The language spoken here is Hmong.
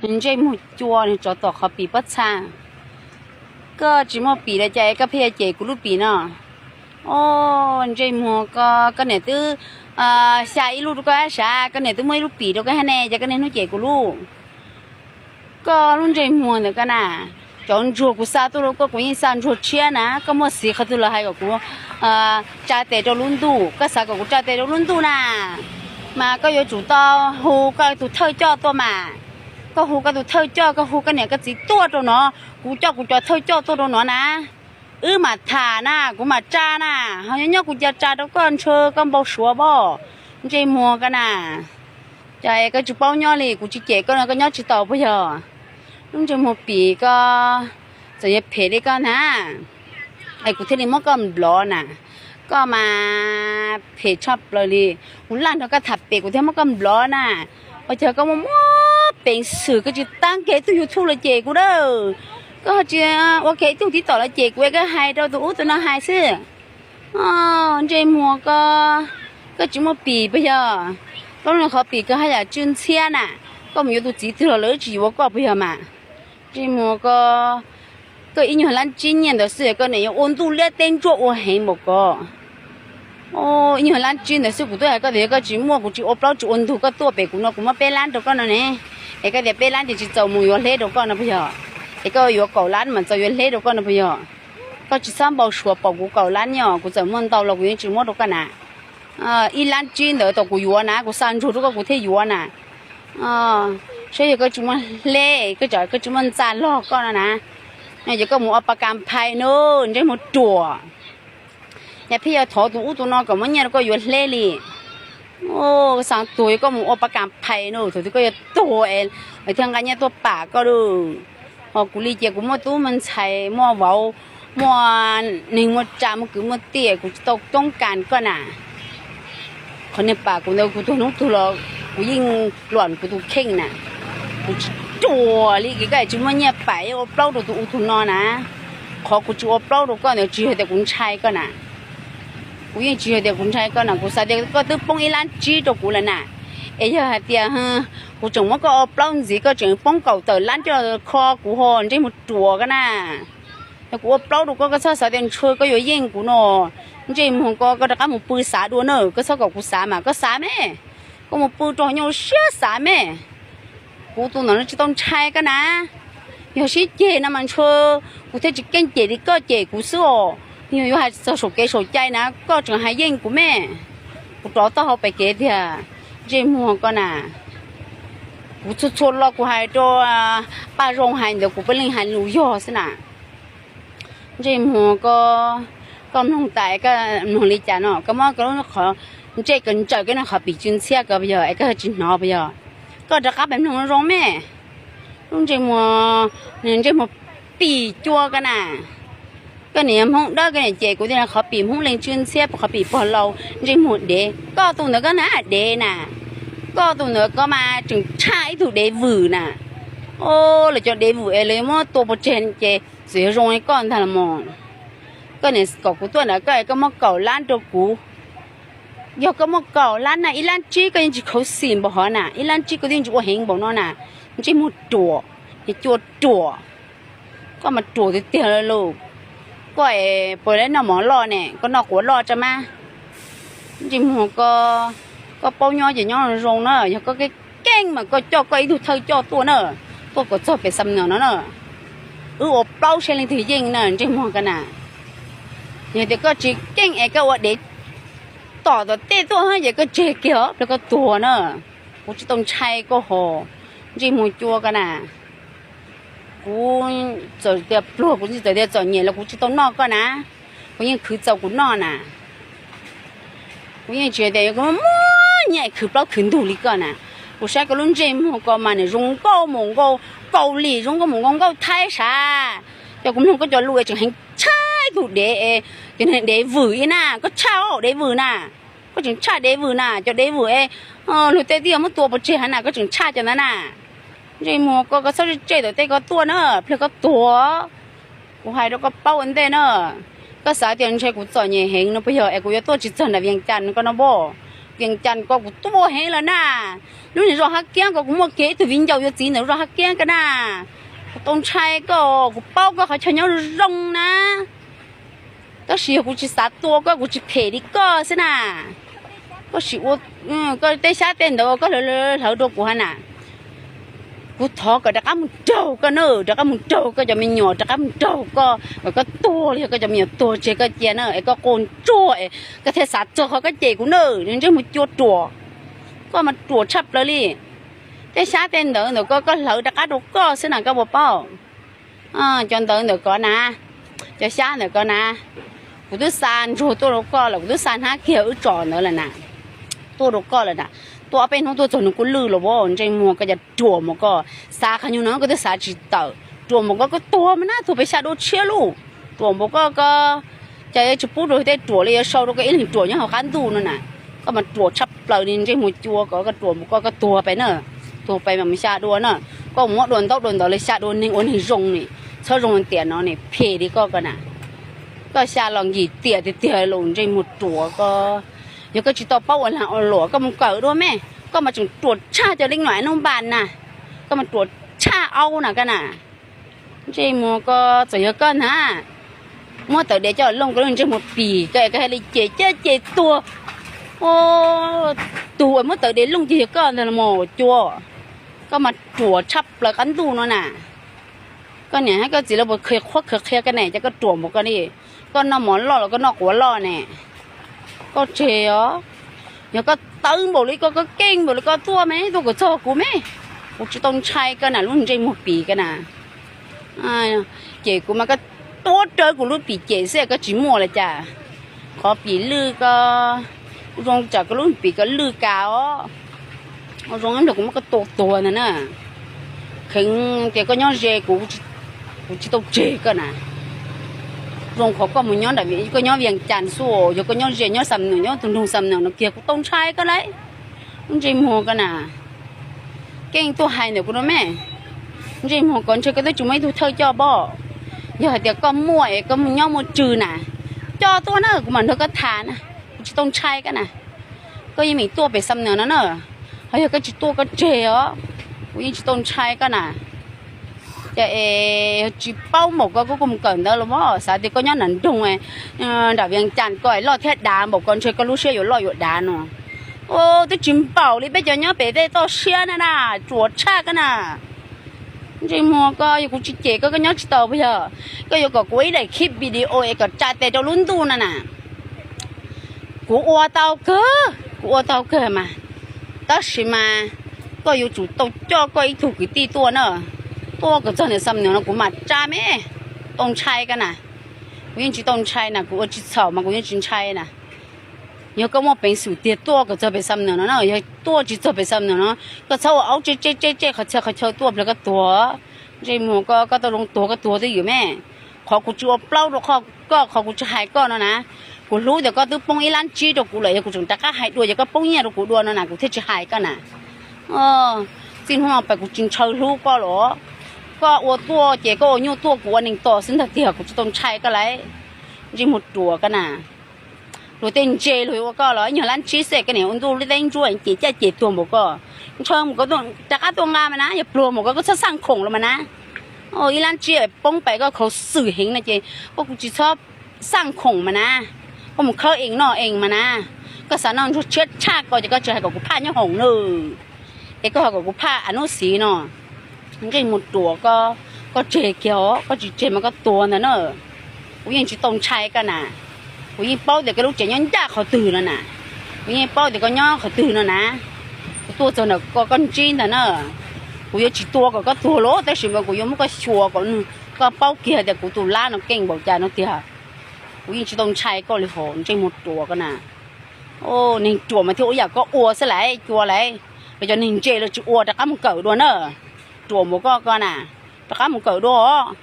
Ntsej muag cua nws tsov tom qhov pim pob txha. Koj tsis muaj pim los cas es koj pheej yuav cem kuv lub pim no? Os, ntsej muag ko, koj niam twb xya ib lub rau koj hab sav, koj niam twb muab ib lub pim rau koj hab ne, ces koj niaj hnub cem kuv lub. Koj lub ntsej muag ntawm koj na, cov ntsuag kuv xa tuaj rau koj kuv yeej xa ntsuag tshiab na, koj muaj xiv qhov twg los hais kom kuv tsa tes rau lub ntuj, koj xav kom kuv tsa tes rau lub ntuj na, mas koj yuav tsum tau hu koj tus thawj coj tuaj mas. Koj hu koj tus thawj coj, koj hu koj niam koj txiv tuaj rau no, kuv coj kuv cov thawj coj tuaj rau no na. Wb mam tham na, kuv mam tsa na, ho nyob nyob kuv cia tsa rau koj ntshe koj npau suav pob. Ntsej muag ko na, cas es koj tsis paub nyob li, kuv tsis cem koj no koj nyob tsis tau puas yog? Lub ntsej muag pim ko, txawm yuav phem li koj na, es kuv thiaj li muab koj nplov na. Koj mas phem tshaj plaws li, kuv laj nrog koj tham pem kuv thiaj muab koj nplov na. Ua cas koj muaj muaj peev xwm koj tsis tab kiag ib tug YouTube los cem kuv dawb, koj tsis ua kiag ib tug TikTok los cem kuv es koj hais rau tus ub tus no hais xwb. Ntsej muag ko, koj tsis muaj pim puas yog? Koj lub qhov pim koj haj yam tsw ntxhiab na, koj mus yuav tus txiv twg los lawv tsis yuav koj puas yog mas? Ntsej muag ko, koj ib nyuag lab tsib nyiaj ntawd xwb koj niam yuav ua ntuj liab teb ntsuab ua heev npaum ko. Ib nyuag lab tsib ntawd xwb kuv twb hais koj tias yog koj tsis muaj kuv tsis ua plaub tsis ua ntug koj tuaj pem kuv no kuv muab peb lab rau koj no ne. Es koj tias peb lab ces tsis txaus mus yuav hleb rau koj no puas yog? Es koj yuav kaum lab mas txaus yuav hleb rau koj no puas yog? Koj tsis txhob npau suav pom kuv kaum lab nyiaj, kuv txawm muaj ntau los kuv yeej tsis muab rau koj na. Ib lab tsib ntawd tau kuv yuav na, kuv xa ntsuag rau koj kuv thiaj yuav na. Saib yog koj tsis muaj hleb, koj tsis muaj ntxa log koj no na, yog koj mus ua pa kas phais no, ntsej muag ruam. Yog pheej yuav thov tus ub tus no kom muab nyiaj rau koj yuav hleb li. Xa tuag yog koj mus ua pa kas phais no, thaum twg koj yuav tuag es lawv thiaj nqa nyiaj tuaj pam koj lawm. Ho kuv li ces kuv muaj tub muaj ntxhais muaj vauv, muaj neeg muaj tsav muaj kwv muaj tij, kuv tsis tau coob kas koj na. Qhov niag pam kuv ntawd kuv tuag hnub twg los kuv yeej luam kuv tus kheej na. Kuv tsis ruam li koj tsis muaj nyiaj pam ua plaub rau tus ub tus no na. Qhov kuv tsis ua plaub rau koj ntawd tsis yog tias kuv ntshai koj na. Kuv yeej tsis yog tias kuv ntshai koj na, kuv xav tias koj twb poob ib lab tsib rau kuv lawm na. Es yog hais tias kuv tseem muab koj ua plaub ntxiv koj tseem poob kaum tawm lab coj kho kuv ho ntsej muag ruam koj na. Yog kuv ua plaub rau koj, koj txhob xav tias ntshe koj yuav yeej kuv no. Ntsej muag ko, koj rov qab mus pw xav dua na, koj txhob kom kuv xav mas koj xav me. Koj mus pw rau hauv nyuj siab xav me. Kuv tus ntawd no tsis tau ntshai koj na. Yog sib ceg no mas ntshe kuv thiaj tsis keej cem li koj cem kuv xwb os. Yog yuav hais txog saum kev saum cai na koj tseem hais yeej kuv me. Kuv rov taub hau pem kev tiag, ntsej muag koj na. Kuv txhua txhua lo kuv hais rau Paj Zoo hais ntawd kuv puav leej hais lus yog xwb na. Ntsej muag ko, koj mloog tas koj mloog li cas no, koj muab koj lub qhov ntsej ko ntsaws koj niag qhov pim tsw ntxhiab ko puas yog es koj tsis hnov puas yog? Koj rov qab pem mloog zoo me. Lub ntsej muag, ntsej muag pim cua ko na. Koj niam Hmoob dawb koj niam cem kuv tias qhov pim Hmoob Leej tsw ntxhiab qhov pim pog laus ntsej muag dev, koj tus ntawd koj na dev na. Koj tus ntawd koj mas tseem tshaj ib tug dev vwm na. Lawv cov dev vwm es lawv muab tua pov tseg ces txawm yog zoo li koj ntag los mas. Koj niam kom kuv tuaj ntawd koj es koj muab kaum lab rau kuv. Yog koj muaj kaum lab na ib lab tsib koj yeej tsis khuv xim npaum hov na, ib lab tsib koj yeej tsis ua heev npaum no na. Ntsej muag ruam, cua ruam. Koj mas ruam tiag tiag lauj. Koj es puas noj mov loj ne, koj noj quav loj tsa mas. Ntsej muag ko, koj paub nyob ces nyob zoo na, yog koj keej keej mas koj coj koj ib tug thawj coj tuaj na, tuaj kom txog pem Xam Nuam no na. Wb ua plaub seb leej twg yeej na ntsej muag ko na. Yog tias koj tsis keej es koj ua dev tom tom tej tuaj ces koj tseg kiag os, pliag koj tuag na. Kuv tsis tau ntshai koj hos, ntsej muag cua ko na. Kuv txawm tias pluag, kuv txawm tias txom nyem los kuv tsis tau noj koj na. Kuv yeej khwv txaus kuv noj na. Kuv yeej tsis tias yuav muaj nyiaj khwv plaub khwv ntug li koj na. Kuv saib koj lub ntsej muag ko mas nws zoo nkauj mus nkauj Kaus Lim, zoo nkauj mus nkauj nkauj Thaib sav. Ces kuv mloog koj cov lus es tseem heev tshaj ib tug dev, cov dev vwm ib na, koj tshaj dev vwm na. Koj tseem tshaj dev vwm na, cov dev vwm es luag tej twb yog muab tua pov tseg heev na, koj tseem tshaj cov ntawd na. Ntsej muag ko, koj txhob tseg tawm tej ko tuaj na, pliag koj tuag. Kuv hais rau koj paub ua ntej na. Koj xav tias ntshe kuv txom nyem heev no puas yog es kuv yuav tuaj tsis txog nram Vias Cas no koj no pob? Vias Cas ko kuv tuaj heev lawm na. Lub niag zos Hab Kiab ko kuv muaj kiag ib tug viv ncaus yuav txiv ntawm zos Hab Kiab ko na. Kuv tau ntshai koj, kuv paub koj qhov chaw nyob zoo na. Tab sis yog kuv tsis xav tua koj, kuv tsis phem li koj xwb na. Koj sim ua koj tej xyab tej ntawd koj hlawv hlawv rau kuv hab na. Kuv thov kom rov qab mus raug koj na, rov qab mus raug koj cov me nyuam, rov qab mus raug koj, kom koj tuag los yog koj cov me nyuam tuag tseg koj cia na, es koj quaj ntsuag es koj thiaj xav txog qhov koj cem kuv na, ntsej muag cua ruam. Koj mas ruam tshaj plaws li. Tej xyab tej ntawd ntawm koj, koj hlawv rov qab rau koj xwb na, koj puas paub? Cov ntawd ntawm koj na, cov xyab ntawm koj na, kuv twb xa ntsuag tuaj rau koj lawm, kuv twb xa hnab kiag wb tsom ntawd lawm na, tuaj rau koj lawm na. Tuaj ob peb hnub tuaj txog nws kuj lwj los as, ntsej muag koj cov ruam mus koj. Xav qhov nyuag no koj twb xav tsis tawm, ruam mus koj, koj tuag mas na, tuag pem xya dua tshiab lub. Ruam mus koj, koj cas yuav tsis pub rau tej ruam li, yuav sau rau koj ib leeg ruam nyob hauv qab ntuj no na. Koj mas ruam tshaj plaws li, ntsej muag cua koj, koj ruam mus koj, koj tuag pem na, tuag pem mas mus xya dua na. Koj muab dua ntaub dua ntawv li xya dua neeg ua neeg zoo ni, txhob zoo tiam no ni, phem li koj ko na. Koj xya los nkis tiam tiag tiag lus, ntsej muag ruam koj. Yog koj tsis tau paub ua lag ua luam koj mus kawm dua me, koj mas tseem ruam tshaj cov leej no nub npa na, koj mas ruam tshaj aub na koj na. Ntsej muag koj, txawm yog koj na, muab tawv dev coj looj koj lub ntsej muag pim koj, koj hais li ces coj ces tuag. Tus uas muab tawv dev looj ces yog koj ntag los mas cua. Koj mas ruam tshaj plaws qab ntuj no na. Koj niam hab koj txiv lawv puas khaws qhuab khaws qhia koj ne, ces koj ruam npaum koj li. Koj noj mov loj los koj noj quav loj ne. Koj tseg os. Yog koj tawv npaum li koj, koj keej npaum li koj tuaj me, tuaj kom txog kuv me. Kuv tsis tau ntshai koj na, lub ntsej muag pim koj na. Ces kuv mas koj tuav rawv kuv lub pim cem xwb, koj tsis muaj li cas. Qhov pim lwj koj, zoo tsam koj lub pim koj lwj kas os. Zoo ib nplog kuv muab koj tua tuag ntag na. Kheev tias koj nyob ze kuv, kuv tsis tau tseg koj na. Zoo qhov koj mus nyob, koj nyob Vias Cas xwb, yog koj nyob ze nyob Xam Nuam, nyob tus nroog Xam Nuam no kiag kuv tau ntshai koj lauj. Lub ntsej muag koj na. Keej tuaj hais ntawm kuv no me. Ntsej muag koj, ntshe koj twb tsis muaj ib tug thawj coj pob. Yog hais tias koj muaj es koj mus nyob muaj tswv na, coj tuaj na, kuv mam nrog koj tham na. Kuv tsis tau ntshai koj na. Koj yeej meem tuaj pem Xam Nuam no na. Ho yog koj tsis tuaj koj tseg os, kuv yeej tsis tau ntshai koj na. Ces es tsis paub npaum koj, koj kuj mus kawm ntawv los mas, xav tias koj nyob nram nroog, nram Vias Cas ko loj thiab dav npaum koj, ntshe koj lub siab yuav loj yuav dav no. Twb tsis npaum li peb cov nyob pem tej toj siab na na, ruam tshaj koj na. Ntsej muag koj, yog kuv tsis cem koj, koj nyob tsis tau puas yog? Koj yuav kom kuv ib daim clip video es kom tsa tes rau lub ntuj no na. Kuv ua tau kawg, kuv ua tau kawg mas, tab sis mas koj yuav tsum tau coj koj ib tug kwv tij tuaj na, tuaj kom txog ntawm Xam Nuam no kuv mam tsa me. Tau ntshai koj na. Kuv yeej tsis tau ntshai na, kuv ua tsis txhaum mas kuv yeej tsis ntshai na. Yog koj muaj peev xwm tiag tuaj kom txog pem Xam Nuam no na, yog tuaj tsis txog pem Xam Nuam no, koj txhob ua aub tsej tsej tsej tsej qhov txhia qhov chaw tuaj pliag koj tuag. Ntsej muag koj, koj tau zoo tuag koj tuag twj ywm me. Qhov kuv tsis ua plaub rau koj, qhov kuv tsis hais koj no na, kuv hlub tias koj twb poob ib lab tsib rau kuv lawm, yog kuv tseem rov qab hais dua ces koj poob nyiaj rau kuv dua no na, kuv thiaj tsis hais koj na. Txij hnub no pem kuv tsis ntshaw hlub koj los. Koj ua tuaj ces koj ua nyuaj tuaj kuv ua neeg tos xwb ntag tiag, kuv tsis tau ntshai koj lauj. Ntsej muag ruam koj na. Luag tej ntse luag ua koj los ib nyuag lab tsib xwb koj niam ua ntuj lub teeb ntsuab ces caj ces tuag npaum koj. Ntshaw mus koj rov qab tuaj nqa mas na, yog pluag mus koj, koj txhob xaj khoom los mas na. Ib lab tsib poob pem koj khaus xwm heev no ces koj kuj tsis txhob xaj khoom mas na. Koj mus khawb ees noj ees mas na. Koj xav noj ntsuag tshiab tshaj ko ces koj tsis hais kom kuv phaj nyob hoom na, es koj hais kom kuv phaj a nub xiv no. Ntsej muag ruam koj, koj tseg kiag os, koj tsis tseg mas koj tuag ntag na. Kuv yeej tsis tau ntshai koj na. Kuv yeej paub tias koj lub tsev nyob ncaj qhov twg no na. Kuv yeej paub tias koj nyob qhov twg no na. Kuv tuaj txog ntawm ko koj ntsib ntag na. Kuv yuav tsis tua kom koj tuag los tab sis mas kuv yuav muab koj xyuas kom koj paub kiag tias kuv tus lab no keej npaum cas no tiag. Kuv yeej tsis tau ntshai koj li hos, ntsej muag ruam koj na. Neeg ruam mas thiaj ua yam koj ua xwb lauj, cua lauj. Los cov neeg ntse los tsis ua, rov qab mus kawm dua na. Ruam npaum koj ko na, rov qab mus kawm dua os.